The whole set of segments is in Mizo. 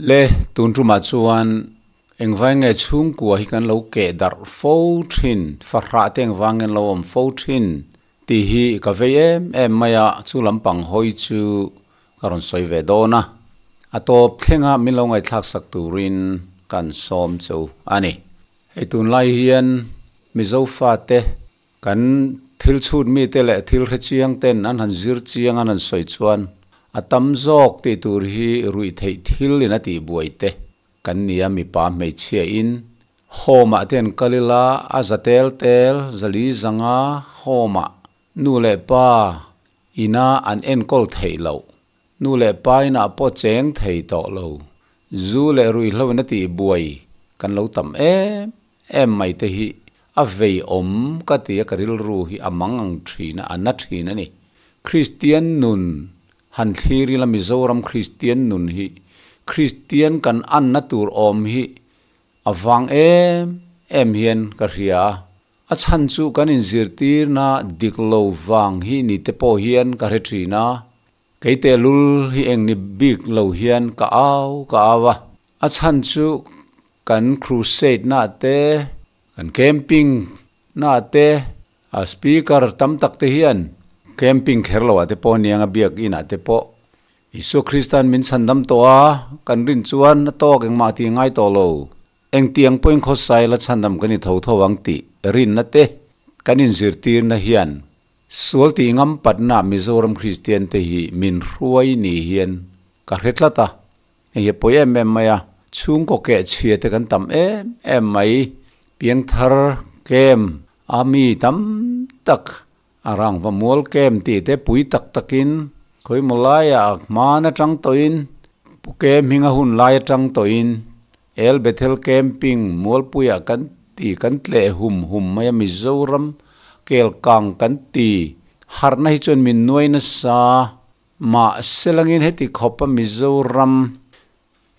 Le tun tumah chuan engvai nge chhungkua hi kan lo keh darh fo thin, fahrah te engvang nge an lo awm fo thin tih hi ka vei em em mai a, chu lampang hawi chu ka rawn sawi ve dawn a, a tawp thlenga min lo ngaihthlak sak turin kan sawm chu a ni. Hei tunlai hian Mizo fate kan thil chhut mite leh thil hre chiang ten an han zir chiang an han sawi chuan a tam zawk tih tur hi ruih theih thil in a tih buai te kan nia mipa hmeichhia in home ah te an kal ila a za tel tel zali zanga home ah nu leh pa ina an enkawl theih loh nu leh pa inah pawh cheng thei tawh lo zu leh ruihhlo in a tih buai kan lo tam em em mai te hi a vei awm ka ti a ka rilru hi a mang ang thin a a na thin a ni. Kristian nun han thlir ila Mizoram Kristian nun hi Kristian kan anna tur awm hi a vang em em hian ka hria a. A chhan chu kan inzirtirna dik lo vang hi ni te pawh hian ka hre thin a, kei tehlul hi eng ni bik lo hian ka au ka au a. A chhan chu kan crusade na te, kan camping na te, a speaker tam tak te hian camping kher lo ah te pawh aniang a biakin ah te pawh Isua Krista'n min chhandam tawh a, kan rin chuan a tawk engmah tih ngai tawh lo. Engtiang pawhin khawsai la chhandam kan i tho tho ang tih rinna te kan inzirtirna hian sual tih ngam patna Mizoram Kristian te hi min hruai ni hian ka hre tlat a. Hei hi a pawi em em mai a, chhungkaw keh chhia te kan tam em em mai. Piangthar kem a mi tam tak a rangva mual kem tih te pui tak takin khawimaw laiah hman atang tawhin Pu Kem hminga hun lai atang tawhin El Bethel Camping Mualpuiah kan ti kan tleh hum hum mai a Mizoram kel kang kan ti harhna hi chuan min nuai nasa mahse langin heti khawpa Mizoram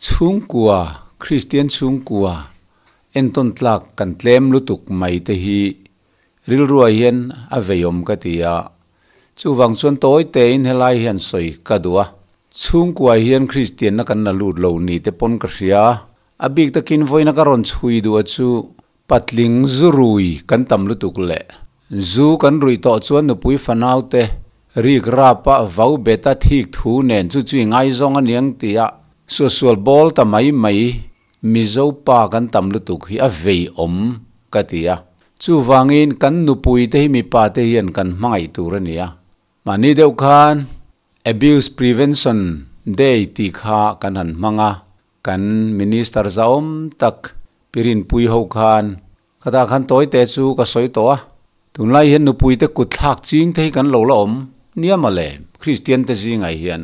chhungkua Kristian chhungkua entawn tlak kan tlem lutuk mai te hi rilruah hian a veiawm ka ti a, chuvang chuan tawi tein helai hian sawi ka duh a. Chhungkua hian Kristianna kan la lut lo ni te pawn ka hria. A bik takin vawiina ka rawn chhui duh a chu patling zu rui kan tam lutuk leh zu kan ruih tawh chuan nupui fanau te rik rap a vau bet a thik thu nen chu chu i ngaizawng aniang tia suahsual bawl ta mai mai Mizo pa kan tam lutuk hi a vei awm ka ti a. Chuvangin kan nupui te hi mipa te hian kan hmangaih tur a ni a. Mahni deuh khan Abuse Prevention Day tih kha kan han hmang a, kan Minister zahawm tak Pi Rinpui ho khan khatah khan tawi te chu ka sawi tawh a, tunlai hian nupui te kut thlak ching te hi kan lo la awm nia mawle, Kristian te zingah hian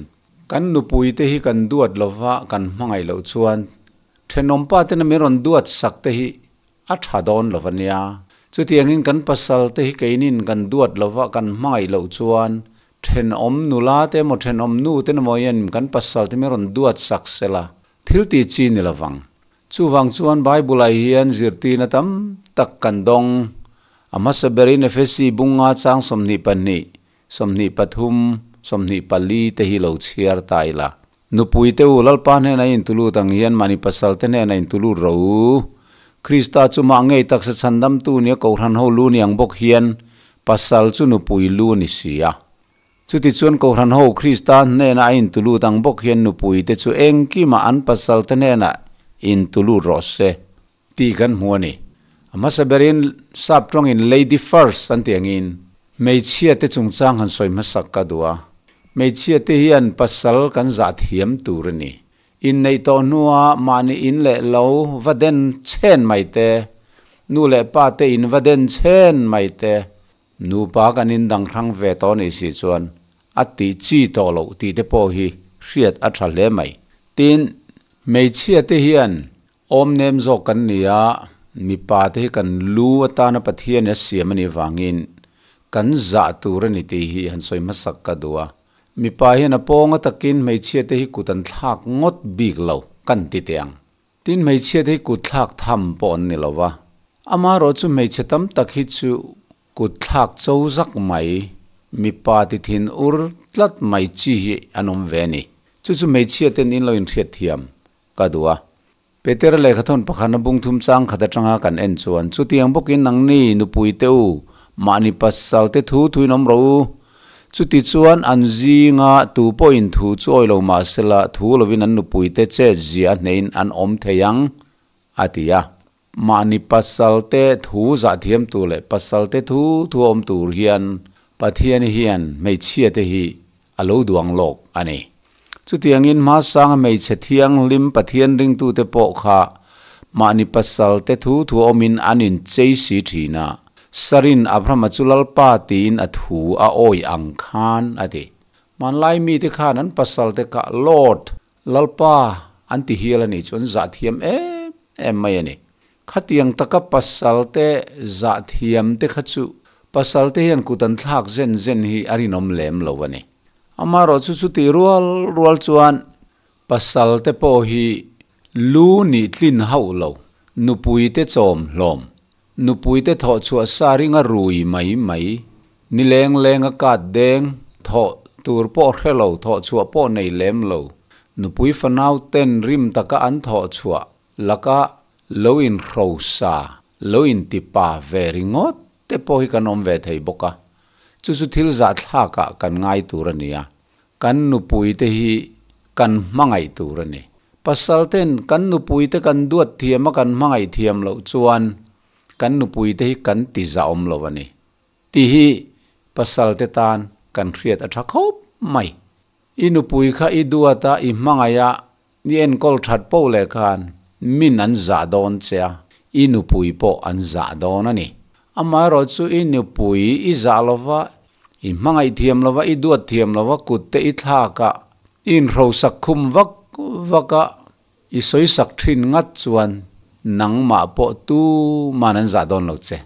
kan nupui te hi kan duat lova kan hmangaih loh chuan thenawmpa tena min rawn duat sak te hi A tha dawn lo a nia. Chutiangin kan pasal te hi keinin kan duat lova kan hmangaih loh chuan thenawm nula te emaw thenawm nu te emaw hian kan pasal te min rawn duat sak sela thil tih chi ni lovang. Chuvang chuan Bible ah hian zirtirna tam tak kan dawng. A hmasa berin Efesi bunga chang 22, 23, 24 te hi lo chhiar ta ila. Nupui te u, Lalpa hnenah i intulut ang hian mahni pasal te hnenah intulut rawh u. Krista chu mah ngei taksa chhandamtu nia Kohhran ho lu ni ang bawk hian pasal chu nupui lu a ni si a. Chutichuan Kohhran ho Krista hnenah a intulut ang bawk hian nupui te chu engkimah an pasal te hnenah intulut rawh se tih kan hmu a ni. A hmasa berin sap tawngin lady first an tih angin hmeichhia te chungchang han sawi hmasak ka duh a. Hmeichhia te hian pasal kan zah thiam tur a ni. Inneih tawh hnua mahni in leh lo va den chhen mai te, nu leh pa te in va den chhen mai te, nupa kan indang hrang ve tawh ni si chuan a tih chi tawh loh tih te pawh hi hriat a tha hle mai. Tin, hmeichhia te hian Awm nem zawk kan ni a, mipa te hi kan lu atana Pathian a siam a nih vangin kan zah tur a ni tih hi han sawi hmasak ka duh a. Mipa hian a pawnga takin hmeichhia te hi kut an thlak ngawt bik lo kan ti teh ang. Tin hmeichhia te hi kut thlak tham pawh an ni lo va. Amaherawh chu hmeichhe tam tak hi chu kut thlak cho zak mai, mipa ti thin ur tlat mai chi hi an awm ve a ni. Chu chu hmeichhia ten in lo inhriat thiam. ka duh a. Petera lehkhathawn pakhatna bung thum chang khat atanga kan en chuan, Chutiang bawkin nangni nupui te u, mahni pasal te thu thuin awm rawh u. Chuti chuan an zinga tu pawhin thu chu awi lo mah sela, thu lovin an nupui te chet zia a hnehin an awm thei ang, a ti a. Mahni pasal te thu zahthiam tur leh pasal te thu thu awm tur hian Pathian hian hmeichhia te hi a lo duang lawk a ni. Chutiangin hmasanga hmeichhe thianghlim Pathian ringtute pawh kha mahni pasal te thu thu awmin an inchei si thin a, Sarin Abrahama chu Lalpa tiin a thu a awi ang khan a ti. Hmanlai mite khan an pasal te kha Lord, Lalpa, an ti hial a nih chu an zahthiam em em mai a ni. Khatiang taka pasal te zahthiam te kha chu pasal te hian kut an thlak zen zen hi a rinawm lem lo a ni. Amaherawh chu chutih rual rual chuan pasal te pawh hi lu nih tlin hauh lo, nupui te chawm hlawm, nupui te thawh chhuah sa ringa rui mai mai, ni leng lenga kat deng, thawh tur pawh hre lo, thawh chhuah pawh nei lem lo, nupui fanau ten rim taka an thawh chhuah laka lo inhrosa, lo intipa ve ringawt te pawh hi kan awm ve thei bawk a. Chu chu thil zahthlakah kan ngai tur a ni a, kan nupuite hi kan hmangaih tur a ni. Pasal ten kan nupuite kan duat thiam a kan hmangaih thiam loh chuan kan nupuite hi kan ti zahawm lo a ni tih hi pasal te tan kan hriat a tha khawp mai. I nupui kha i duat a, i hmangaih a, I enkawl that poh leh khan min an zah dawn che a, i nupui pawh an zah dawn a ni. Amaherawh chu i nupui i zah lova, i hmangaih thiam lova, i duat thiam lova, kut te i thlak a, i inhrosak khum vak vak a, i sawisak thin ngat chuan nangmah pawh tuman an zah dawn lo che.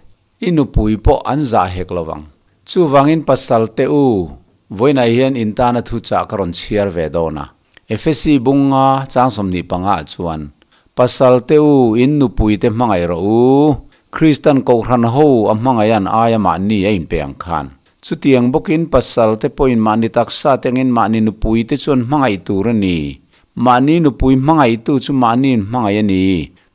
I nupui pawh an zah hek lo vang. Chuvangin pasal te u, vawiinah hian in tana thuchah ka rawn chhiar ve dawn a. Efesi bunga chang 25 ah chuan, Pasal te u, in nupui te hmangaih rawh u, Kristan Kohhran ho a hmangaih an aia mahni a inpe ang khan. Chutiang bawkin pasal te pawhin mahni taksa te angin mahni nupui te chuan hmangaih tur a ni. Mahni nupui hmangaihtu chu mahni inhmangaih a ni.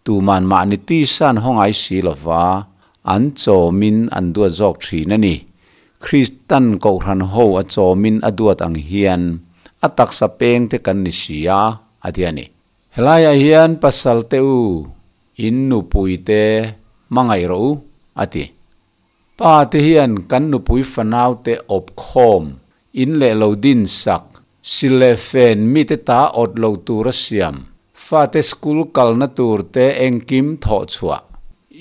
Tuman mahni tisa an hawngai si lova, an chawmin an duat zawk thin a ni. Kristan Kohhran ho a chawmin a duat ang hian a taksa peng te kan ni si a, a ti a ni. Helaiah hian pasal te u, in nupui te hmangaih rawh u, a ti. Pa te hian kan nupui fanau te awp khawm, in leh lo din sak, sil leh fen mite ta awt lo tur a siam, fate school kalna tur te engkim thawh chhuah,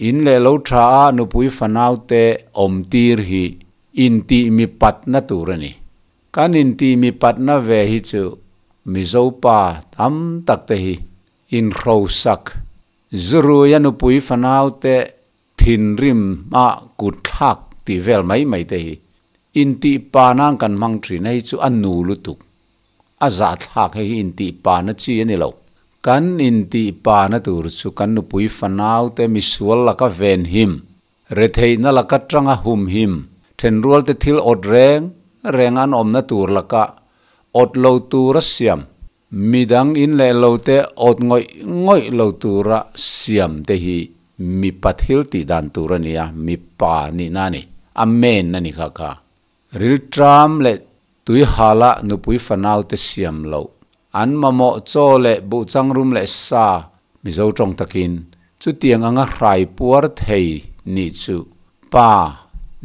in leh lo tha a nupui fanau te awm tir hi intih mi patna tur a ni. Kan intih mi patna ve hi chu Mizo pa tam tak te hi inhrosak, zuruia nupui fanau te Thinrim a kut thlak tih vel mai mai te hi intih pa nan kan hmang thin a, hei chu a nu lutuk, a zahthlak hei hi intih pa na chi a ni lo. Kan intih pa na tur chu kan nupui fanau te misual laka ven him, retheihna laka tanga hum him, thenrual te thil awt reng reng an awmna tur laka awt lo tura siam Midang in leh lo te awt ngawih ngawih lo tura siam te hi mipa thil tih dan tur a ni a, mipa nihna a ni, a men a ni kha kha. Rilṭam leh tuihala nupui fanau te siam loh, an mamawh chaw leh buhchangrum leh sa Mizo tawng takin chutiang anga hrai puar thei nih chu pa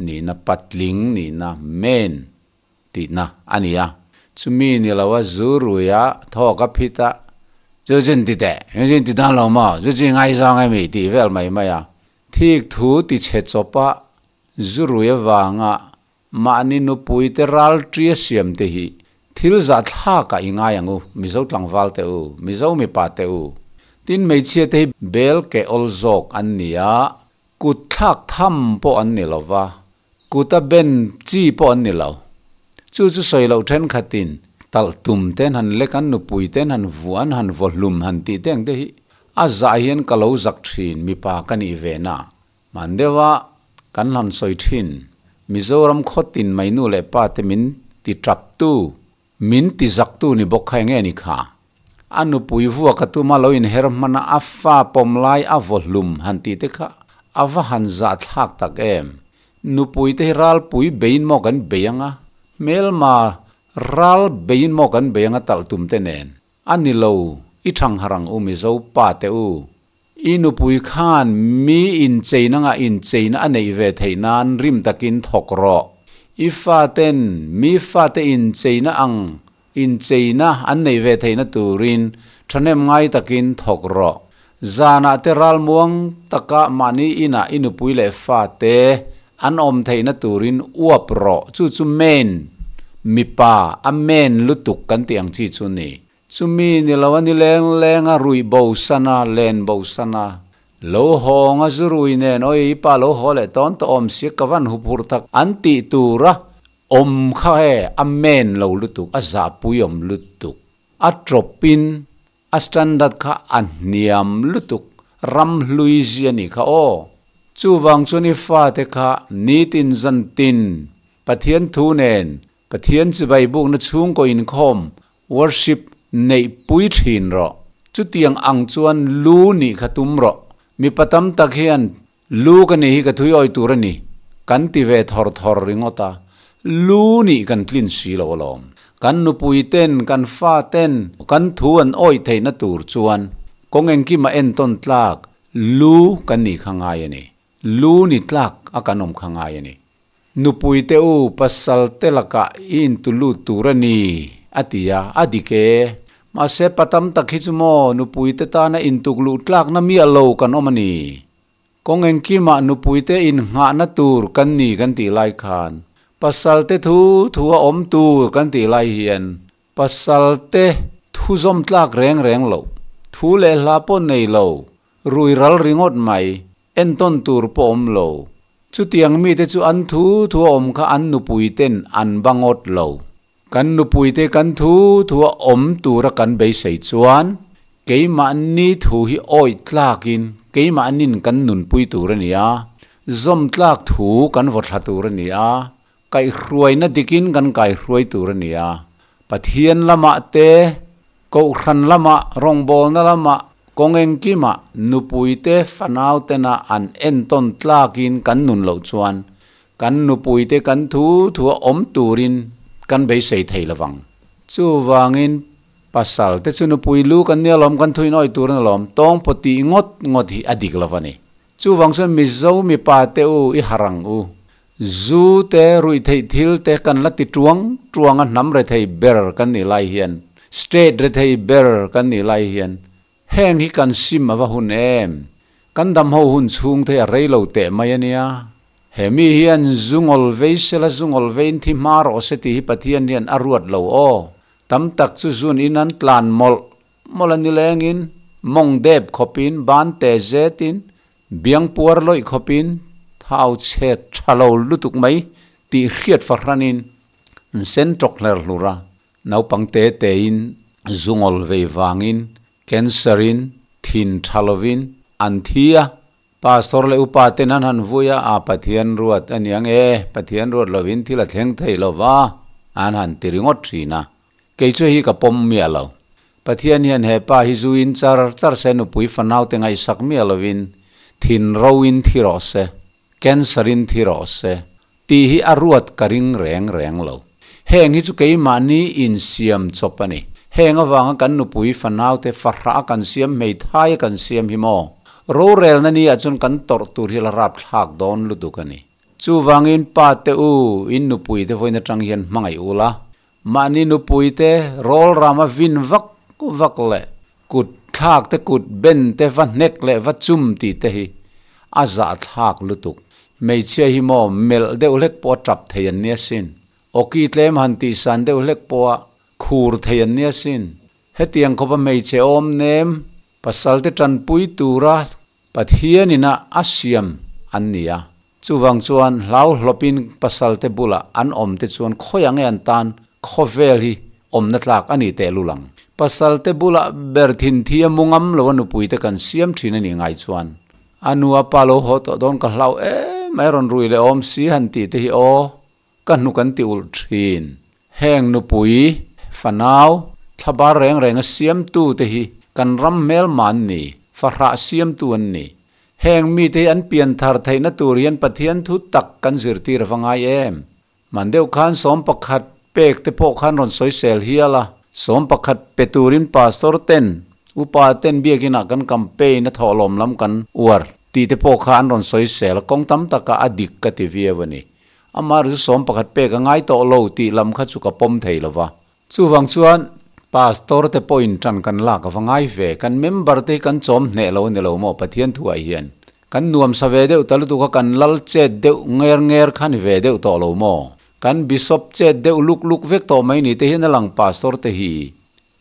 nihna, patling nihna, men tihna a ni a. Chumi ni lo a zu rui a, thawk a phit a, Chu chu inti teh, chu chu inti dan lo maw, chu chu i ngaizawng emi tih vel mai mai a. Thik thu ti chhe chawp a, zu rui avanga mahni nupui te ral ṭia siam te hi thil zahthlak ah i ngai ang u, Mizo tlangval te u, Mizo mipa te u. Tin hmeichhia te hi bel keh awl zawk an ni a, kut thlak tham pawh an ni lo va, Kuta ben chi pawh an ni lo. Chu chu sawi loh thenkhatin talh tum ten han lek an nupui ten han vuah an han vaw hlum han tih te ang te hi a zah hian ka lo zak thin mipa ka nih ve na. Hman deuha kan han sawi thin Mizoram khawtin mai nu leh pa te min ti tap tu, min ti zak tu ni bawk kha enge ni kha? A nupui vuak a tuma lo inher hman a, a fa pawm lai a vaw hlum han tih te kha a va han zahthlak tak em. Nupui te hi ralpui beiin maw kan bei ang a, hmelma ral beiin maw kan bei ang a talh tum te nen. A ni lo, i thangharh ang u Mizo pa te u. I nupui khan mi incheina ngah incheina a neih ve theih nan rim takin thawk rawh. I faten mi fate incheina ang incheina an neih ve theihna turin thahnem ngai takin thawk rawh. Zanah te ralmuang taka mahni inah i nupui leh fate an awm theihna turin uap rawh. Chu chu men, mipa, a men lutuk kan tih ang chi chu ni. Chumi ni lo a ni leng leng a ruih bo san a, len bo san a. Lo hawng a zu rui nen awi i pa lo haw leh tawn tawh awm si ka van hup hur tak an tih tur a awm kha e a men lo lutuk a zahpui awm lutuk a tawp in a standard kha a hniam lutuk ram hlui zia nih kha aw. Chuvang chuan i fate kha nitin zan tin Pathian thu nen Pathian chibai bukna chhungkaw inkhawm Worship neih pui thin rawh. Chutiang ang chuan lu nih kha tum rawh. Mipa tam tak hian lu ka nih hi ka thui awi tur a ni kan ti ve thawr thawr ringawt a, lu nih kan tlin si lo alawm. Kan nupui ten, kan fa ten kan thu an awih theihna tur chuan kawng engkima entawn tlak lu kan nih kha ngai a ni. Lu ni tlak a kan awm kha ngai a ni. Nupui te u, pasal te lakah i intu lut tur a ni, a ti a, a dik e. Mahse, pa tam tak hi chu maw, nupui te tana intuk luh tlakna miah lo kan awm a ni. Kawng engkimah nupui te innghahna tur kan ni kan tih lai khan, pasal te thu thu a awm tur kan tih lai hian, pasal te thu zawm tlak reng reng loh, thu leh hla pawh nei lo, rui ral ringawt mai, entawn tur pawh awm lo. Chutiang mite chu an thu thu a awm kha an nupuiten an ba ngawt lo. Kan nupuite kan thu thu a awm tura kan beisei chuan keimahni thu hi awih tlakin keimahnin kan nunpui tur a ni a, zawm tlak thu kan vaw thla tur a ni a, kaihhruaina dikin kan kaihhruai tur a ni a. Pathian lamah te Kohhran lamah, rawngbawlna lamah, kawng engkimah nupuite fanautena an entawn tlakin kan nun loh chuan kan nupuite kan thu thua awm turin kan beisei thei lovang. Chuvangin pasal te chu nupui lu kan nia lawm, kan thuin awih turin alawm, tawng pawh tih ngawt ngawt hi a dik lo a ni. Chuvang chuan Mizo mipa te u i harh ang u. Zu te, ruihtheih thil te kan la ti tuang tuang a hnam rethei ber kan nih lai hian, state rethei ber kan nih lai hian heng hi kan sim a va hun em? Kan dam ho hun chhung te a rei lo teh mai a nia. He mi hian zu ngawl vei sela zu ngawl veiin thi hma rawh se tih hi Pathian hian a ruat lo aw. Tam tak chu zun in an tlan mawlh mawlh a nilengin, mawng dep khawpin, ban te zetin, Biang puar lawih khawpin thau chhe tha lo lutuk mai tih hriat fahranin an sen tawk hler hlur a, naupang te tein zungawl vei vangin cancer in thin tha lovin an thi a, pastor leh upa ten an han vui a, a Pathian ruat a niang e, Pathian ruat lovin thil a thleng thei lova an han ti ringawt thin a. Kei chu hi ka pawm miah lo. Pathian hian he pa hi zu in char char se nupui fanau te ngaihsak miah lovin thin ro in thi rawh se, cancer in thi rawh se tih hi a ruat ka ring reng reng lo. Heng hi chu keimahni insiam chawp a ni. Heng avanga kan nupui fanau te fahrah a kan siam hmeithai a kan siam hi maw? Rorelna ni ah chuan kan tawrh tur hi la rapthlak dawn lutuk a ni. Chuvangin pa te u in nupui te vawiin atang hian hmangaih ula, Mahni nupuite rawl rama vin vak vak leh kut thlak te kut ben te va hnek leh va chum tih te hi a zahthlak lutuk. Hmeichhia hi maw melh deuh hlek pawh a tap thei an nia sin. Awki tlem han tihsan deuh hlek pawh a khur thei an nia sin. Hetiang khawpa hmeichhe awm nem pasal te tanpui tura Pathian ina a siam an ni a. Chuvang chuan hlau hlawpin pasalte bulah an awm te chuan khawiah nge an tan khawvel hi awmna tlak a ni teh lul ang. Pasalte bulah ber thinthi a mu ngam lo a nupui te kan siam thin a nih ngai chuan a nu a pa lo haw tawh dawn ka hlau em mai rawn rui leh awm si han tih te hi aw ka hnuk an ti ulh thin. Heng nupui, fanau, thla. Thlabar reng renga siamtu te hi kan ram hmelma an ni, fahrah siamtu an ni. Heng mite hi an pianthar theihna tur hian Pathian thu tak kan zirtir a va ngai em? Man deuh khan 11 pek te pawh khan rawn sawisel hial a, 11 pe turin Pastor ten, Upa ten biakinah kan campaign a thawhlawm lam kan uar tih te pawh kha an rawn sawisel a, kawng tam takah a dik ka ti viau a ni. Amaherawhchu 11 pek a ngai tawh lo tih lam kha chu ka pawm thei lo va. Chuvang chuan Pastor te pawhin tan kan lak a va ngai ve, kan member te hi kan chawm hneh lo a ni lo maw Pathian thuah hian. Kan nuam sa ve deuh ta lutuk a, kan lal chet deuh nger nger kha ni ve deuh tawh lo maw? Kan Bishop chet deuh luk luk vek tawh mai ni te hian a lang Pastor te hi.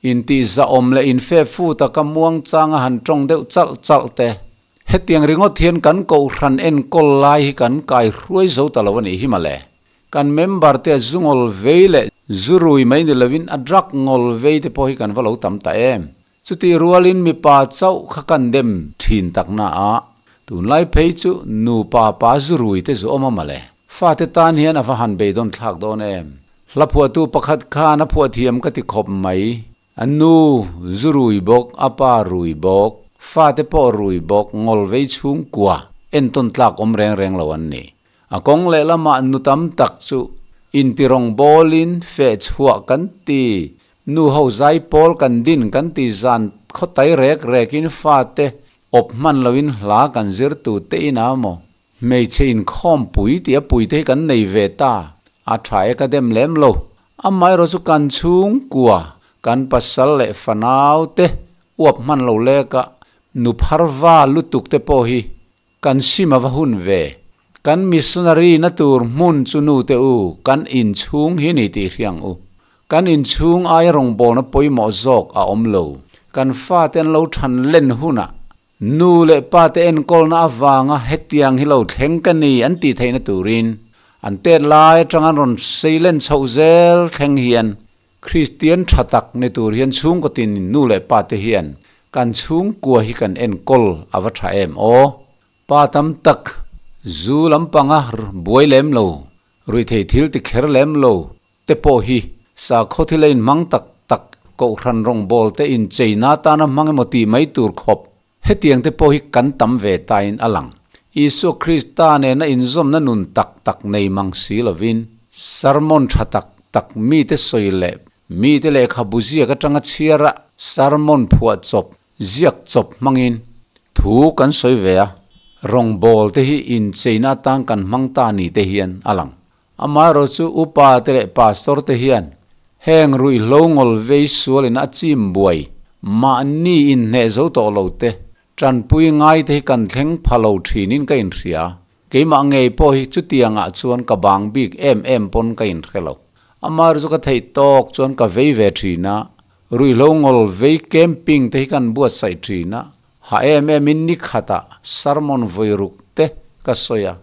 Intih zahawm leh infe fu taka muang changa han tawng deuh chalh chalh te. Hetiang ringawt hian kan kohhran enkawl lai hi kan kai hruai zo ta lo a nih hi mawle. Kan member te zu ngawl vei leh zu rui mai ni lovin a drug ngawl vei te pawh hi kan va lo tam ta em. Chutih rualin mipa chauh kha kan dem thin takna a, tunlai phei chu nupa pa zu rui te zu awm a mawle. Fate tan hian a va han beidawn thlak dawn em. Hla phuahtu pakhat khan a phuah thiam ka ti khawp mai. A nu zu rui bawk, a pa rui bawk, fate pawh rui bawk, ngawl vei chhungkua entawn tlak awm reng reng lo an ni. A kawng lehlamah nu tam tak chu intirawng bawlin feh chhuah kan ti, nu ho zai pawl kan din kan ti zan khawtai rek rekin fate awp hman loin hla kan zir tu te ina maw. Hmeichhe inkhawm pui tih a pui te hi kan nei ve ta, a tha e ka dem lem lo. Amaherawh chu kan chhungkua, kan pasal leh fanau te uap hman lo leka nu pharva lutuk te pawh hi kan sim a va hun ve. Kan missionary na tur hmun chu nu te u, kan inchhung hi ni tih hriang u. Kan inchhung aia rawngbawlna pawimawh zawk a awm lo. Kan fate an lo than len hunah nu leh pa te enkawlna avanga hetiang hi lo thleng ka ni an tih theihna turin an tet lai atang an rawn sei len chhoh zel thleng hian Kristian tha tak ni tur hian chhungkaw tin nu leh pa te hian kan chhungkua hi kan enkawl a va tha em aw. Pa tam tak zu lampanga buai lem lo, rui thei thil ti kher lem lo te pawh hi sakhaw thil a inhmang tak tak kohhran rawngbawl te incheina tana hmang emaw tih mai tur khawp hetiang te pawh hi kan tam ve tain a lang. Isua Krista nena inzawmna nun tak tak nei mang si lovin sermon tha tak tak mi te sawi leh mi te lehkhabu ziak atanga chhiara sermon phuah chawp ziak chawp hmangin thu kan sawi ve a, rawngbawl te hi incheina atang kan hmang ta ni te hian a lang. Amaherawh chu upa te leh pastor te hian heng rui hlo ngawl vei sualin a chim buai mahni inhneh zo tawh lo te tanpui ngai te hi kan thleng pha lo thinin ka inhria. Keimah ngei pawh hi chutiangah chuan ka bang bik em em pawn ka inhre lo. Amaherawh chu ka theih tawk chuan ka vei ve thin a, rui hlo ngawl vei camping te hi kan buatsaih thin a, ha em em in ni khatah sermon vawi ruk te ka sawi a,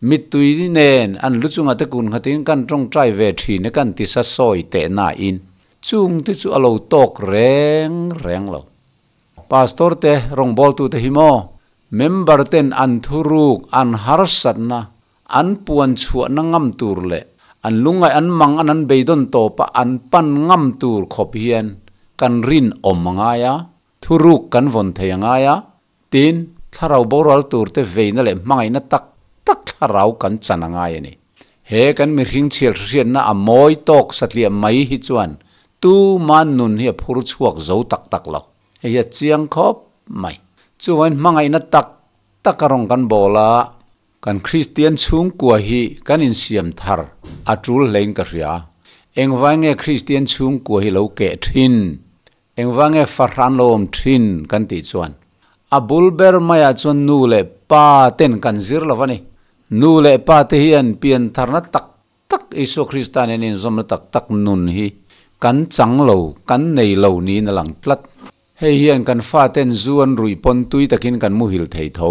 mitui nen an lu chunga te kun khatin kan tawngtai ve thin e kan tisa sawi teh na in chung te chu a lo tawk reng reng lo. Pastor te rawngbawltu te hi maw member ten an thuruk an harsatna an puan chhuah na ngam tur leh an lungai an mang an an beidon tawpa an pan ngam tur khawp hian kan rin awm angai a, thuruk kan vawn thei angai a, tin thlarau boral tur te veina leh hmangaihna tak tak thlarau kan chan angai a ni. He kan mihring chhial hriatna a mawi tawk satliah mai hi chuan tu man nun hi a phur chhuak zo tak tak lo. Hei hi a chiang khawp mai. Chuan hmangaihna tak tak a rawng kan bawl a, kan Kristian chhungkua hi kan insiam thar a tul hlein ka hria. Engvai nge Kristian chhungkua hi lo keh thin, engvai nge fahran lo awm thin kan tih chuan a bul ber maiah chuan nu leh pa ten kan zir lo a ni. Nu leh pa te hian pian tharna tak tak Isua Krista nen inzawmna tak tak nun hi kan chang lo, kan nei lo niin a lang tlat. Hei hian kan fa ten zu an rui pawn tui takin kan muhil thei tho.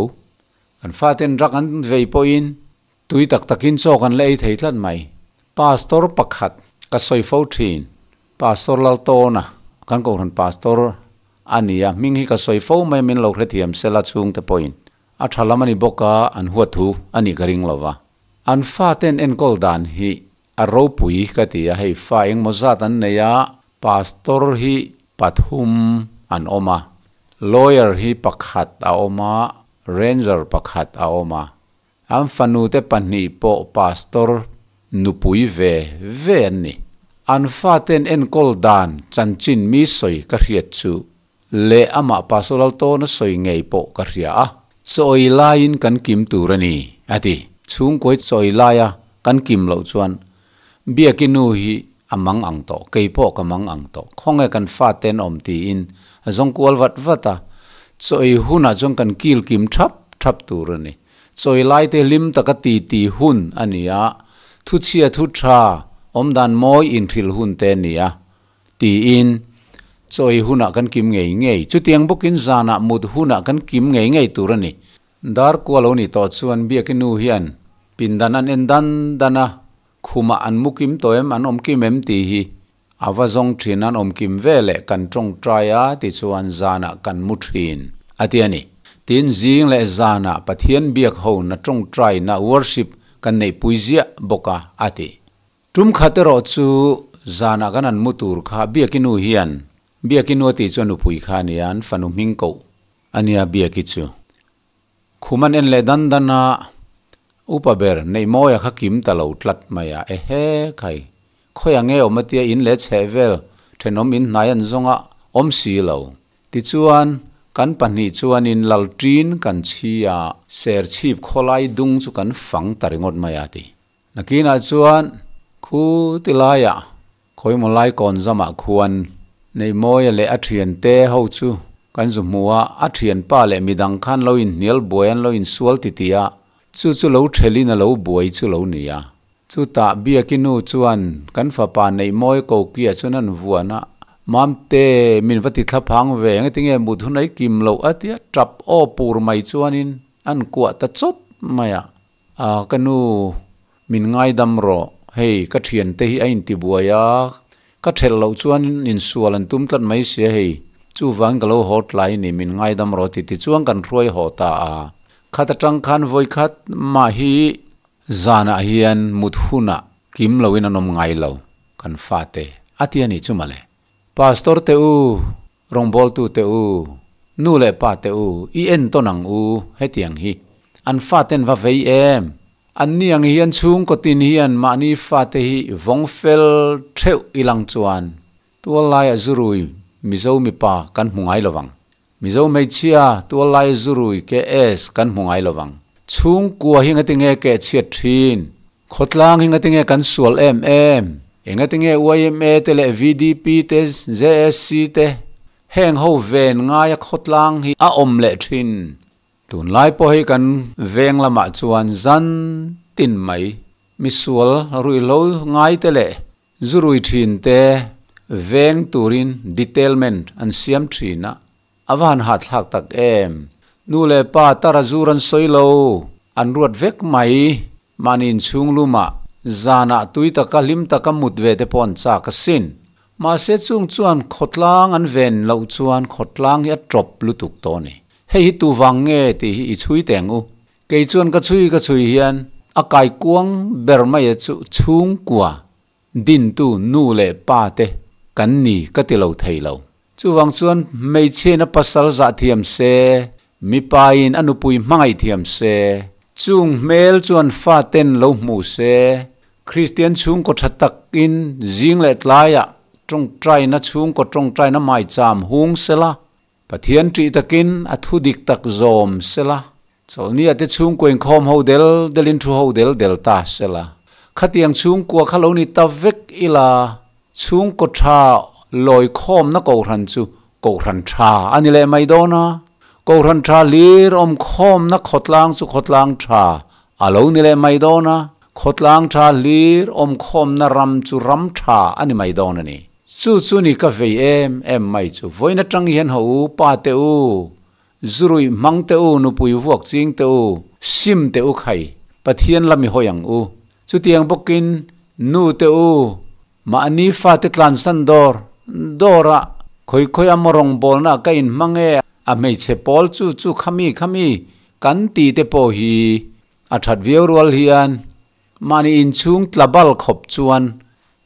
Kan fa ten rak an vei pawhin tui tak takin chaw kan la ei thei tlat mai. Pastor pakhat ka sawi fo thin, Pastor Laltawna kan kohhran pastor a ni a, hming hi ka sawi fo mai min lo hrethiam sela chhung te pawhin a tha lam a ni bawk a, an huat thu a nih ka ring lo va. An fa ten enkawl dan hi a ropui ka ti a, hei fa engmaw zat an nei a, pastor hi Pathum an awm a, lawyer hi pakhat a awm a, ranger pakhat a awm a. An fanute pahnih pawh pastor nupui ve ve an ni. An faten enkawl dan chanchin mi sawi ka hriat chu leh amah Pastor Laltawna sawi ngei pawh ka hria a. Chawi laiin kan kim tur a ni, a ti. Chhungkawi chawi laia kan kim loh chuan Biaki nu hi a mang ang tawh, kei pawh ka mang ang tawh. Khawnge kan faten awm tiin a zawng kual vat vat a. Chawi hunah chuan kan kil kim thap thap tur a ni. Chawi laite hlim taka ti ti hun a ni a, thuchhia thu tha awmdan mawi inhrilh hun te a ni a. Tiin, chawi hunah kan kim ngei ngei. Chutiang bawkin zanah mut hunah kan kim ngei ngei tur a ni. Dar kua lo ni tawh chuan Biaki nu hian pindan an en dan dan a, khumah an mu kim tawh em, an awm kim em tih hi a va zawng thin, an awm kim ve leh kan tawngtai a tichuan zanah kan mu thin a ti a ni. Tin, zing leh zanah Pathian biak ho na tawngtaina, worship, kan neihpui ziah bawk a, a ti. Tum khat erawh chu zanah kan an mu tur kha Biaki nu hian, Biaki nu a tih chuan nupui kha a nia, an fanu hming koh a nia Biaki chu. Khum an en leh dan dan a, upa ber Neihmawia kha kim ta lo tlat mai a, ehe khai, khawiah nge awm a tia in leh chheh vel thenawm in hnai an zawng a, awm si lo. Tichuan, kan pahnih chuanin Lalṭin kan chhi a, Serchhip khawlai dung chu kan fang ta ringawt mai a ti. Nakinah chuan khu ti laiah khawimaw lai kawn zamah khuan Neihmawia leh a thiante ho chu kan zu hmu a, a thianpa leh midang khan lo inhnial buai an lo insual titih a, chu chu lo thelin a lo buai chu lo ni a. Chutah Biaki nu chuan kan fapa Neihmawia kokiah chuan an vuan a, Mamte, min va ti thlaphang ve, engatinge mut hun ai kim loh a tia tap aw pur mai chuanin an kuah ta chawt mai a. A, ka nu, min ngaidam rawh. Hei, ka thiante hi a intibuai a, ka thelh loh chuan insual an tum tlat mai sia hei. Chuvangin ka lo haw tlai ni, min ngaidam rawh ti tichuan kan hruai haw ta a. Khat atang khan vawikhat mah hi zanah hian mut hunah kim loin an awm ngai lo, kan fate a ti a nih chu mawle. Pastor te u, rawngbawltu te u, nu leh pa te u, i entawn ang u, hetiang hi an faten va vei em? An ni ang hian chhungkaw tin hian mahni fate hi vawng fel theuh ilang chuan tuallaiah zurui Mizo mipa kan hmu ngai lovang. Mizo hmeichhia tuallai zurui KS kan hmu ngai lovang. Chhungkua hi ngatinge keh chhiat thin? Khawtlang hi ngatinge kan sual em em? Engatinge yma te leh VDP te JSC te heng ho ven ngaia khawtlang hi a awm leh thin? Tunlai pawh hi kan veng lamah chuan zan tin mai misual ruihhlo ngai te leh Zurui thin te veng turin detailment an siam thin a, a va han hahthlak tak em. Nu leh pa tara zur an sawi lo, an ruat vek mai. Mahni inchhung lumah zanah tui taka hlim taka mut ve te pawh an chak asin. Mahse chung chuan khawtlang an ven loh chuan khawtlang hi a tawp lutuk tawh a ni. Hei hi tuvang nge tih hi i chhui teng u. Kei chuan ka chhui ka chhui hian a kaikuang ber mai a chu chhungkua dintu nu leh pa te kan ni ka ti lo thei lo. Chuvang chuan hmeichhiain a pasal zah thiam se, mipain a nupui hmangaih thiam se, chung hmel chuan fa ten lo hmu se, Kristian chhungkaw tha takin zing leh tlaiah tawngtaina chhungkaw tawngtaina maicham hung sela, Pathian ṭih takin a thu dik tak zawm sela, chawlhnia te chhungkua inkhawm ho del delin thu ho del del ta sela. Khatiang chhungkua kha lo ni ta vek ila, chhungkaw ṭha lawikhawmna kohhran chu kohhran ṭha a ni leh mai dawn a, kohhran ṭha hlir awmkhawmna khawtlang chu khawtlang ṭha a lo ni leh mai dawn a, khawtlang ṭha hlir awmkhawmna ram chu ram ṭha a ni mai dawn a ni. Chu chu ni ka vei em em mai chu. Vawiin atang hian ho u, pa te u, zuruih hmang te u, nupui vuak ching te u, sim te u khai, Pathian la mi hawi ang u. Chutiang bawkin nu te u, mahni fa te tlansan dawr dawr a, khawi khawi a maw rawngbawlna ka inhmang e, a hmeichhe pawl chu chu khami khami kan tih te pawh hi a that viau rual hian mahni inchhung tla bal khawp chuan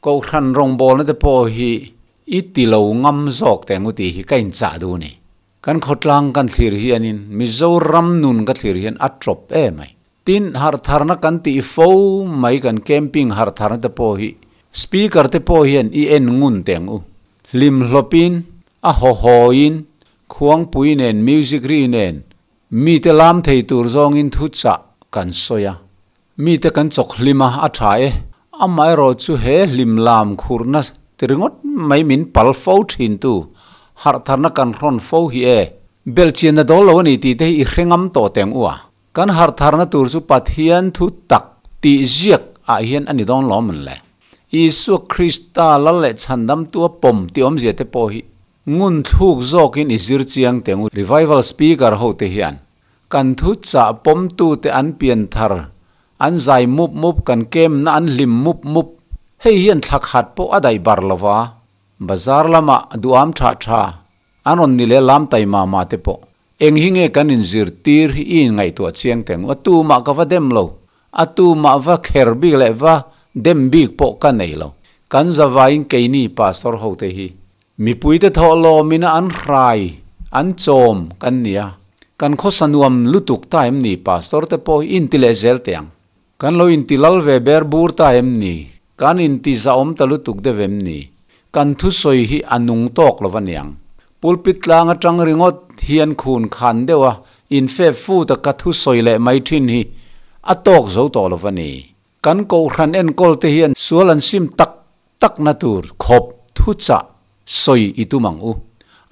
Kohhran rawngbawlna te pawh hi I ti lo ngam zawk teh ang u tih hi ka inchah duh a ni. Kan khawtlang kan thlir hianin Mizoram nun ka thlir hian a tawp em mai. Tin, harhtharna kan tih fo mai kan camping harhtharna te pawh hi speaker te pawh hian i en ngun teh ang u. Hlim hlawpin, a haw hawiin, khuangpui nen music ri nen mite lam thei tur zawngin thuchah kan sawi a. Mite kan chawk hlim a, a tha e. Amaherawh chu he hlim lam khurna ti ringawt mai min pal fo thin tu, harhtharna kan hrawn fo hi e. Belhchianna dawl lo a ni tih te hi i hre ngam tawh teng u a. Kan harhtharna tur chu Pathian thu tak tih ziak ah hian a ni dawn lawm an le. Isua Krista lal leh chhandamtu a pawm tih awmzia te pawh hi ngun thluk zawkin i zir chiang teng u. Revival Speaker ho te hian Kan thu chah pawmtute an pian thar, an zai mup mup, kan kemna an hlim mup mup. Hei hian thla khat pawh a daih bar lo va, bazar lamah duham tha tha an rawn ni leh lam taima mah te pawh. Eng hi nge kan inzirtir hi i inngaihtuah chiang teng u, a tumah ka va dem lo, a tumah va kher bik leh va dem bik pawh ka nei lo. Kan zavaiin keini pastor hote hi Mipuite thawhlawmin an hrai, an chawm kan ni a, kan khawsa nuam lutuk ta em ni? Pastor te pawh hi inti leh zel teh ang. Kan lo inti lal ve ber bur ta em ni? Kan inti zahawm ta lutuk deuh em ni? Kan thusawi hi a nung tawk lo va niang. Pulpit tlang atang ringawt hian khun khan deuh a infep fu taka thusawi leh mai thin hi a tawk zo tawh lo va ni. Kan kohhran enkawl te hian sual an sim tak takna tur khawp thuchah sawi i tum ang u.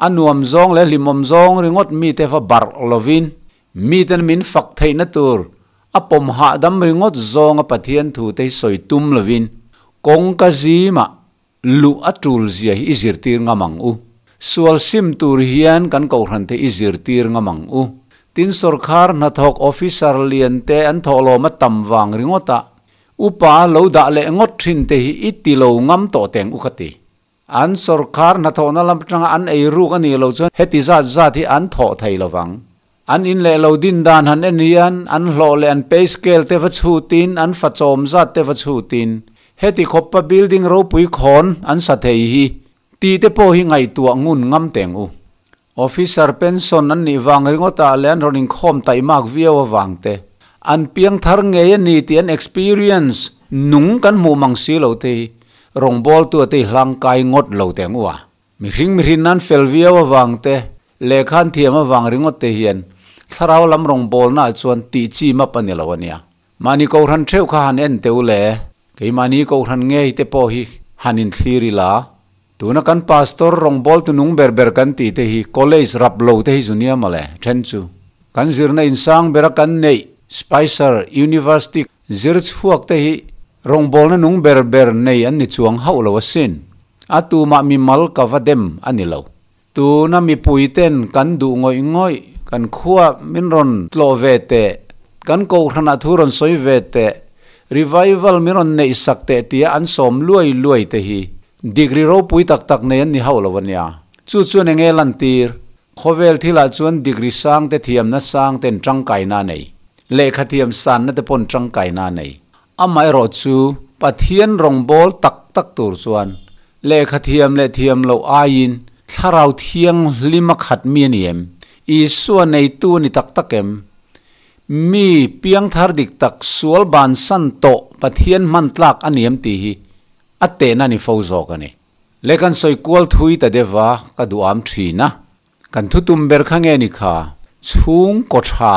A nuam zawng leh hlimawm zawng ringawt mite va barh lovin, miten min fak theihna tur a pawm hahdam ringawt zawnga Pathian thute hi sawi tum lovin, kawngka zimah luh a tul zia hi i zirtir ngam ang u. Sual sim tur hian kan kohhrante i zirtir ngam ang u. Tin sorkar hnathawk officer lian te an thawhlawm a tam vang ringawt a, upa lo dah leh ngawt thin te hi i ti lo ngam tawh teng u ka ti. An sorkar hnathawhna lam atanga an ei ruk a nih loh chuan heti zat zat hi an thawh thei lo vang. An in leh lo din dan han en hian an hlawh leh an pay scale te va chhutin, an fa chawm zat te va chhutin, heti khawpa building ropui khawn an sa thei hi tih te pawh hi ngaihtuah ngun ngam teng u. Officer pension an nih vang ringawtah leh an rawn inkhawm taihmak viau avang te, an piang thar ngei a ni tih an experience nung kan hmuh mang si lo te hi rawngbawltu te hi hlangkai ngawt lo teng u a. Mihring mihrin nan fel viau avang te, lehkha an thiam avang ringawt te hian thlarau lam rawngbawlna ah chuan tih chi map a ni lo a nia. Mahni kohhran theuh kha han en teh u le, keimahni kohhran ngei te pawh hi han inthlir ila, tuna kan pastor rawngbawltu nung ber ber kan tih te hi college rap lo te hi zu nia mawle, then chu kan zirna insang bera kan neih Spicer University zir chhuak te hi rawngbawlna nung ber ber nei an ni chuang hauh lo asin. A tumah mimal ka va dem a ni lo. Tuna mipui ten kan duh ngawih ngawih, kan khua min rawn tlawh ve teh, kan kohhranah thu rawn sawi ve teh, revival min rawn neih sak teh tia an sawm luai luai te hi degree ropui tak tak nei an ni hauh lo a nia. Chu chuan enge lantir? Khawvel thilah chuan degree sang te thiamna sang ten tangkaina a nei. Lehkha thiam sanna te pawn tangkaina a nei. Amaherawh chu Pathian rawngbâwl tak tak tur chuan lehkha thiam leh thiam loh aiin Thlarau Thianghlim a khat mi a ni em? Isua neitu a ni tak tak em? Mi piangthar dik tak sual bansan tawh Pathian hman tlak a ni em tih hi a tehna a ni fo zawk a ni. Leh kan sawi kual thui ta deuh va ka duham thin a. Kan thutum ber kha nge ni kha? Chhungkaw tha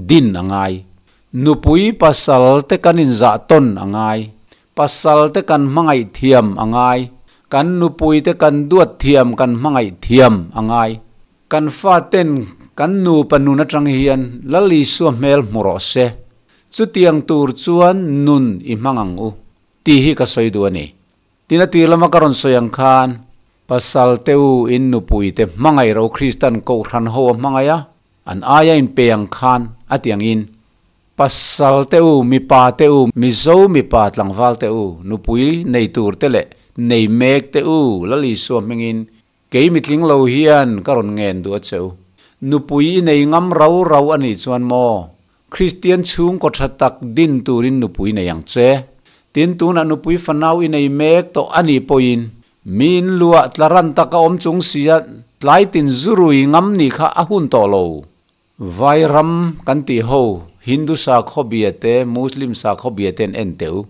din a ngai. Nupui pasal te kan inzah tawn a ngai. Pasal te kan hmangaih thiam a ngai. Kan nupui te kan duat thiam kan hmangaih thiam a ngai. Kan faten kan nupa nun atang hian Lal Isua hmel hmu rawh se. Chutiang tur chuan nun i hmang ang u tih hi ka sawi duh a ni. Tin a tir lama ka rawn sawi ang khan, Pasal te u in nupui te hmangaih ro Kristan kohhran ho a hmangaih a, an aia in pe ang khan a ti angin, Pasal te u, mipa te u, Mizo mipa tlangval te u, nupui nei tur te leh nei mek te u Lal Isua hmingin kei mitling lo hian ka rawn ngen duh a che u. Nupui i nei ngam rau rau a nih chuan maw? Kristian chhungkaw tha tak din turin nupui nei ang che. Tin, tunah nupui fanau i nei mek tawh a nih pawhin Mi in luah tlaran taka awm chung sia tlai tin zurui ngam nih kha a hun tawh lo. Vai ram kan tih ho Hindu sakhaw bia te Muslim sakhaw bia te an en teu.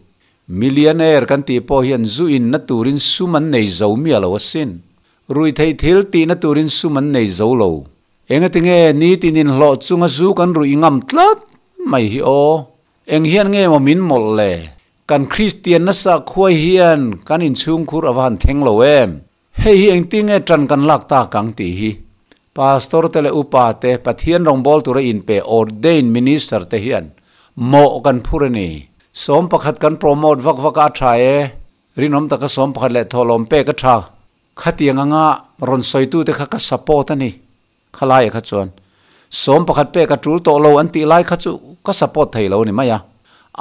Millionaire kan tih pawh hian zu in na turin sum an nei zo miah lo asin. Ruihtheih thil tih na turin sum an nei zo lo. Engatinge nitin inhlawh chunga zu kan ruih ngam tlat mai hi aw. Eng hian nge maw min mawlh le? Kan Kristian nasa khuai hian kan inchhungkhur a va han thleng lo em? Hei hi engtinge ṭan kan lak tak ang tih hi Pastor te leh upa te, Pathian rawngbâwl tura inpe ordained minister te hian mawh kan phur a ni. 11 kan promote vak vak a a ṭha e, rinawm taka 11 leh thawhlawm pek a ṭha. Khatiang anga rawn sawitute kha ka support a ni. Khalaiah kha chuan 11 pek a tul tawh lo an tih lai kha chu ka support thei lo a ni mai a.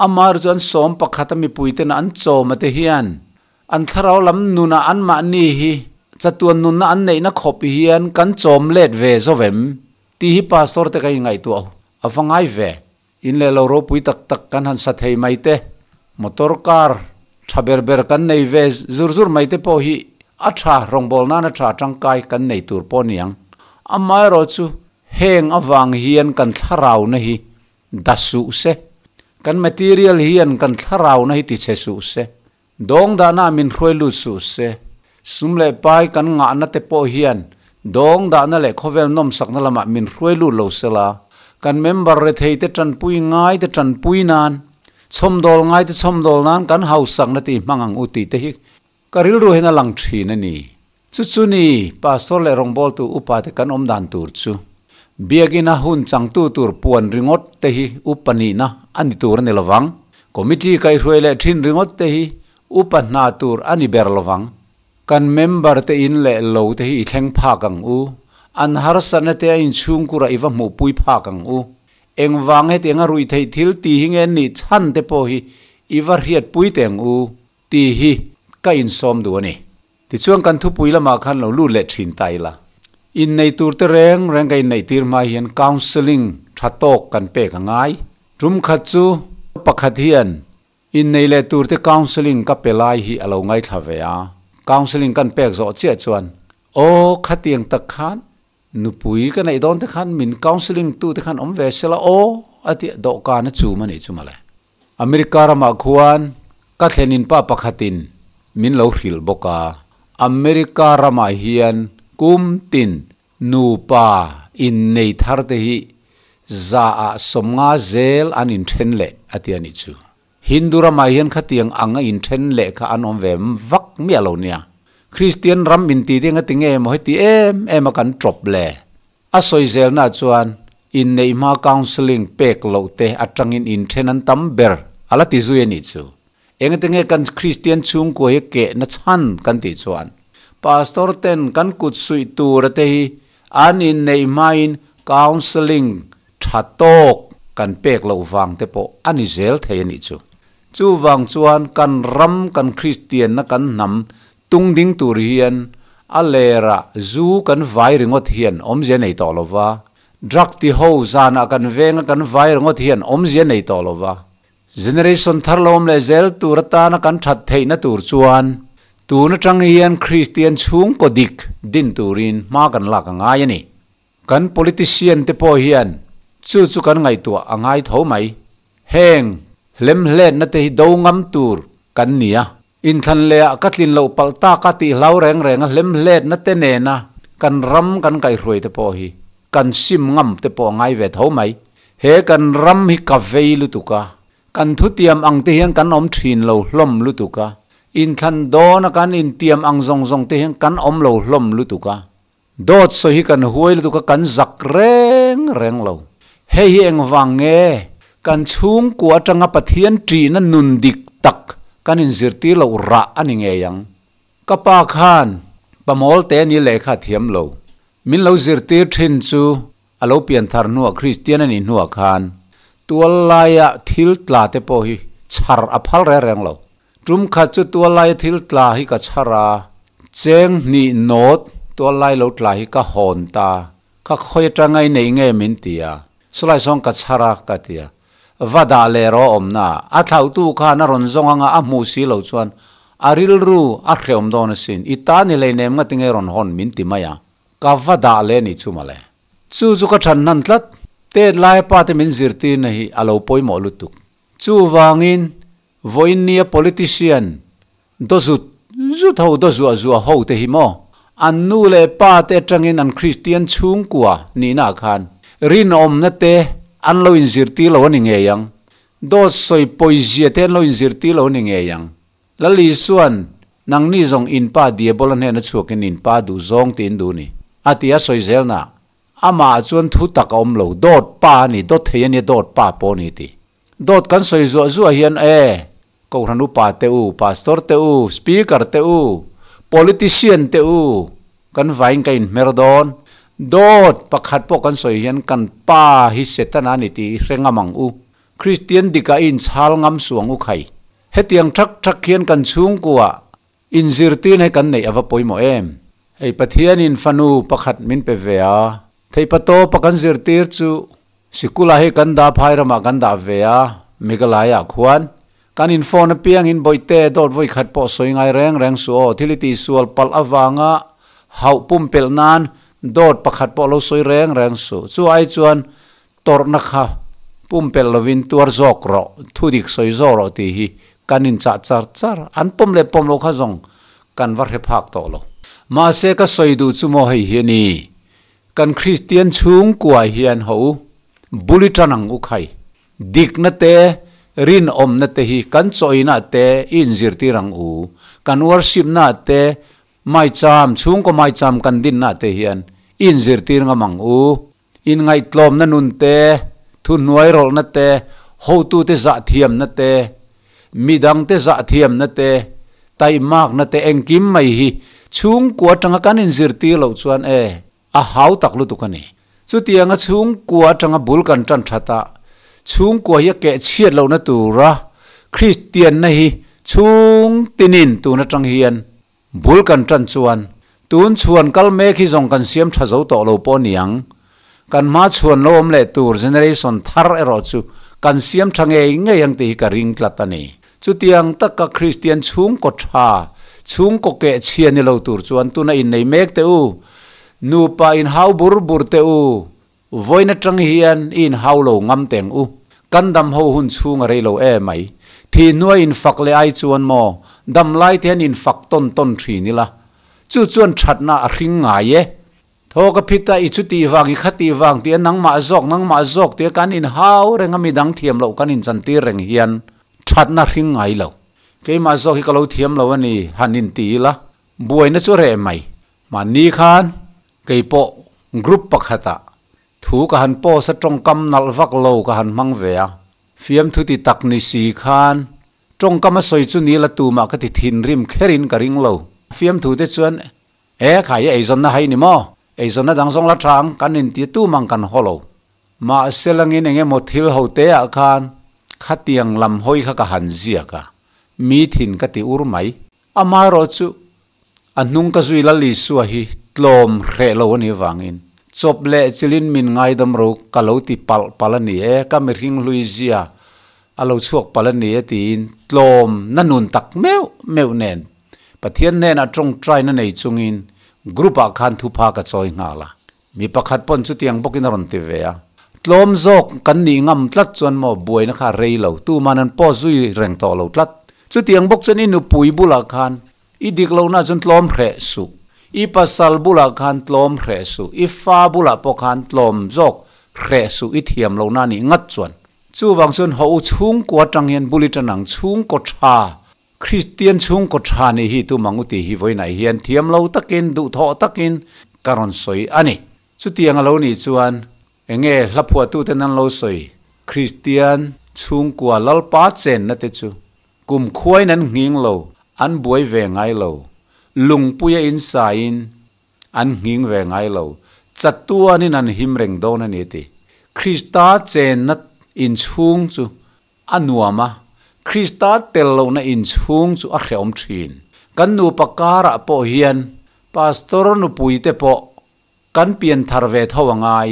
Amah erawh chuan 11 a mipuitena an chawm ate hian an thlarau lam nunah anmahni hi chatuan nunna an neihna khawp hian kan chawm let ve zo vem tih hi pastor te ka inngaihtuah a va ngai ve. In leh lo ropui tak tak kan han sa thei mai te, motor car tha ber ber kan nei ve zur zur mai te pawh hi a tha, rawngbâwl nana tha tangkai kan nei tur pawh niang. Amaherawh chu heng avang hian kan thlarauna hi da suh se, kan material hian kan thlarauna hi tichhe suh se, Dawng dahna min hruai lut suh se. Sum leh pai kan ngahna te pawh hian dawng dahna leh khawvel nawmsakna lamah min hruai lut lo sela, kan member rethei te tanpui ngai te tanpui nan, chhawmdawl ngai te chhawmdawl nan kan hausakna te i hmang ang u tih te hi ka rilru hian a lang thin a ni. Chu chu ni, Pastor leh rawngbawltu upa te kan awm dan tur chu Biakina hun changtu tur puan ringawt te hi upa nihna a ni tur a ni lovang. Committee kaihhruai leh thin ringawt te hi upa hna tur a ni ber lovang. Kan member te in leh lo te hi i thleng phak ang u. An harsatna te a inchhungkurah i va hmuhpui phak ang u. Engvang hetianga ruihtheih thil ti hi nge nih chhan te pawh hi i va hriatpui teh ang u tih hi ka insawm duh a ni. Tichuan kan thupui lamah khan lo lut leh thin ta ila. Innei tur te reng reng ka inneih tir hma hian counselling tha tawk kan pek a ngai. Tum khat chu pakhat hian innei leh tur te counselling ka pe lai hi a lo ngaithla ve a. Counselling kan pek zawh chiah chuan, Aw khatiang tak khan nupui ka neih dawn te khan min counselling tu te khan awm ve sela aw a ti a, dawhkan a chum a nih chu mawle. America ramah khuan ka thlenin pa pakhatin min lo hrilh bawk a, America ramah hian kum tin nupa innei thar te hi zaah 50 zel an inthen leh a ti a nih chu. Hindu ramah hian khatiang ang a inthen leh kha an awm ve vak miah lo nia. Kristian ram inti te engati nge maw heti em em a kan tawp le? A sawi zelna chuan inneih hma counselling pek loh te atangin inthen an tam ber a la ti zui a nih chu. Engati nge kan Kristian chhungkua hi kehna chhan kan tih chuan Pastor ten kan kut suih tura te hi an inneih hmain counselling tha tawk kan pek loh vang te pawh a ni zel thei a nih chu. Chuvang chuan kan ram kan Kristianna kan hnam Tung ding tur hian a lerah zu kan vai ringawt hian awmzia nei tawh lo va, drugs ti ho zanah kan venga kan vai ringawt hian awmzia nei tawh lo va. Generation thar lo awm leh zel tur atana kan that theihna tur chuan tun atang hian Kristian chhungkaw dik din turin hma kan lak a ngai a ni. Kan politician te pawh hian chu chu kan ngaihtuah a ngai tho mai. Heng hlemhletna te hi do ngam tur kan ni a. Inthlan leh ah ka tlin loh palh tak a tih hlau reng reng a hlemhletna te nena kan ram kan kaihhruai te pawh hi kan sim ngam te pawh a ngai ve tho mai. He kan ram hi ka vei lutuk a, kan thutiam ang te hian kan awm thin lo hlawm lutuk a, inthlan dawn a kan intiam ang zawng zawng te hian kan awm lo hlawm lutuk a, Dawt sawi hi kan huai lutuk a, kan zak reng reng lo. Hei hi engvang nge? Kan chhungkua atanga Pathian ṭihna nun dik tak kan inzirtir loh rah a ni ngei ang. Ka pa khan pamawl te ni lehkha a thiam lo. Min lo zirtir ṭhin chu a lo pianthar hnuah Kristian a nih hnuah khan tual laia thil tla te pawh hi chhar a phal reng reng lo. Tum khat chu tual laia thil tla hi ka chhar a, cheng hnih nawt tual lai lo tla hi ka hawn ta, ka khawi atanga i neih nge min ti a, sawlai sawn ka chhar a ka ti a, va dah leh rawh awmna a, a thlauhtu khan a rawn zawng anga a hmuh si lo chuan A rilru a hrehawm dawn asin. I ta ni hleinem nga tinge rawn hawn min ti mai a. Ka va dah leh ni chu mawle. Chu chu ka than hnan tlat. Tet laia pa te min zirtirna hi a lo pawimawh lutuk. Chuvangin vawiin nia politician daw zut zut ho, daw zuah zuah ho te hi maw an nu leh pa te atangin an Kristian chhungkua nihna ah khan rinawmna te an lo inzirtir lo a ni ngei ang. Dawt sawi pawizia te an lo inzirtir lo a ni ngei ang. Lal Isua'n, Nangni zawng in pa Diabola hnena chhuakin in pa duh zawng tiin duh ni, a ti a sawi zelna. Amah chuan thu tak a awm lo, dawt pa a ni, dawt thei a nia, dawt pa pawh a ni ti. Dawt kan sawi zuah zuah hian, E, Kohhran upa te u, Pastor te u, Speaker te u, Politician te u, kan vain ka inhmer dawn. Dawt pakhat pawh kan sawi hian kan pa hi Setana a ni tih i hre ngam ang u. Kristian dikah i inchhal ngam suang u khai. Hetiang thak thak hian kan chhungkua inzirtirna hi kan neih a va pawimawh em? Hei Pathianin fanu pakhat min pe ve a, theipa tawpa kan zirtir chu sikula hi kan dah phai ramah kan dah ve a, Meghalaya khuan kan in phone apiangin bawihte dawt vawi khat pawh sawi ngai reng reng suh aw, thil i tihsual palh avanga hauh pumpelh nan dawt pakhat pawh lo sawi reng reng suh. Chu ai chuan Tawrhna kha pumpelh lovin tuar zawk rawh, thudik sawi zawk rawh tih hi kan inchah char char. An pawm leh pawm lo kha zawng kan va hre phak tawh lo. Mahse ka sawi duh chu maw hei hi a ni, kan Kristian chhungkua hian ho u, bul i tan ang u khai. Dikna te, rinawmna te hi kan chawinah te i inzirtir ang u, kan worshipnaah te, maicham, chhungkaw maicham kan dinnaah te hian i inzirtir ngam ang u. Inngaihtlawmna nun te, thuhnuairawlhna te, hotute zahthiamna te, midangte zahthiamna te, taihmakna te engkim mai hi chhungkua atanga kan inzirtir loh chuan e, a hau tak lutuk a ni. Chutianga chhungkua atanga bul kan tan that a, chhungkua hi a keh chhiat lohna tura Kristianna hi chhung tinin tun atang hian Bul kan tan chuan, tun chhuan kal mek hi zawng kan siam tha zo tawh lo pawh niang. Kan hma chhuan lo awm leh tur generation thar erawh chu kan siam tha ngei ngei ang tih hi ka ring tlat a ni. Chutiang taka Kristian chhungkaw tha, chhungkaw keh chhia ni lo tur chuan tuna innei mek teh u, nupa inhau bur bur teh u, Vawiin atang hian i inhau lo ngam teng u. Kan dam ho hun chhung a rei lo e mai. Thi hnuai infak leh ai chuan maw, dam lai te hian infak tawn tawn thin ila. Chu chuan thatna a hring ngai e. Thaw ka phit a, i chutih vang, i khatih vang tia nangmah zawk, nangmah zawk tia kan inhau reng a midang thiam loh kan inchantir reng hian thatna hring ngai lo. Keimah zawk hi ka lo thiam lo a ni, han inti ila. Buaina chu reh mai. Mahni khan Kei pawh group pakhatah thu ka han post a tawngkam nalh vak lo ka han hmang ve a, fiamthu ti tak ni si khan tawngkam a sawi chu ni la tumah ka ti thinrim kherin ka ring lo. Fiamthu te chuan e khai eizawnna hai ni maw? Eizawnna dang zawng la tha ang kan inti tumang kan haw lo. Mahse langin eng emaw thil ho te ah khan khatiang lam hawi kha ka han ziak a, mi thin ka ti ur mai. Amaherawh chu A hnung ka zui Lal Isua hi tlawm hreh lo a nih avangin chawp leh chilin min ngaidam ro ka lo ti palh palh a ni e, ka mihring hlui zia a lo chhuak palh a ni e tiin tlawm na nun tak meuh meuh nen Pathian hnenah tawngtaina nei chungin group ah khan thupha ka chawi nghal a. Mi pakhat pawn chutiang bawkin a rawn ti ve a. Tlawm zawk kan nih ngam tlat chuan maw buaina kha a rei lo, tuman an pawh zui reng tawh lo tlat. Chutiang bawk chuan i nupui bulah khan I dik lohna chuan tlawm hreh suh. I pasal bulah khan tlawm hreh suh. I fa bulah pawh khan tlawm zawk hreh suh i thiam lohna nih ngat chuan. Chuvang chuan haw u chhungkua atang hian bul i tan ang chhungkaw tha, Kristian chhungkaw tha nih hi tum ang u tih hi vawiinah hian thiam lo takin, duhthawh takin ka rawn sawi a ni. Chutiang a lo nih chuan enge hla phuahtuten an lo sawi Kristian chhungkua Lalpa chenna te chu Kum khuain an nghing lo, an buai ve ngai lo. Lungpuia in saiin an nghing ve ngai lo. Chatuanin an him reng dawn a ni ti. Krista chenna inchhung chu a nuam a, Krista tel lohna inchhung chu a hrehawm thin. Kan nupa karah pawh hian Pastor nupuite pawh kan pianthar ve tho a ngai.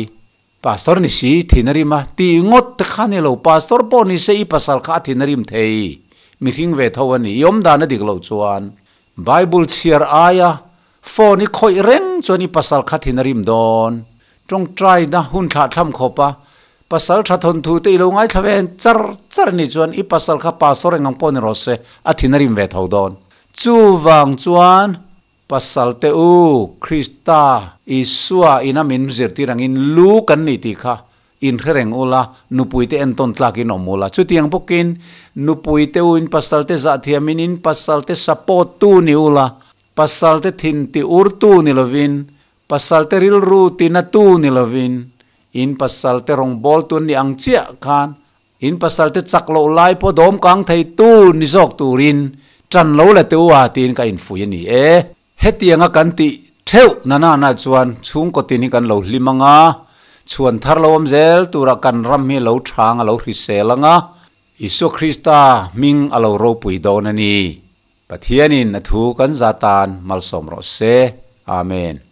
Pastor ni si, thin a rim a, tih ngawt te kha ni lo, Pastor pawh ni se i pasal kha a thin a rim thei. Mihring ve tho a ni. I awm dan a dik loh chuan Bible chhiar aia phone i khawih reng chuan i pasal kha thin a rim dawn. Tawngtaina hun thlah thlam khawp a, pasal tha thawnthu te i lo ngaithla ve char char a nih chuan i pasal kha pastor eng ang pawh ni rawh se, a thin a rim ve tho dawn. Chuvang chuan pasal te u, Krista Isua ina min zirtir angin lu kan ni tih kha inhre reng ula, nupui te entawn tlakin awm ula. Chutiang bawkin nupui te u in pasal te zahthiamin in pasal te support tu ni ula, pasal te thin ti ur tu ni lovin, pasal te rilru ti na tu ni lovin, in pasal te rawngbawltu an ni ang chiah khan in pasal te chak loh lai pawh dawm kang thei tu ni zawk turin tan lo la teu a tiin ka infuih a ni e. Hetianga kan tih theuh na nana chuan chhungkaw tin hi kan lo hlim ang a, chhuan thar lo awm zel tura kan ram hi lo thang a lo hrisel ang a, Isua Krista hming a lo ropui dawn a ni. Pathianin a thu kan za tan malsawm rawh se. Amen.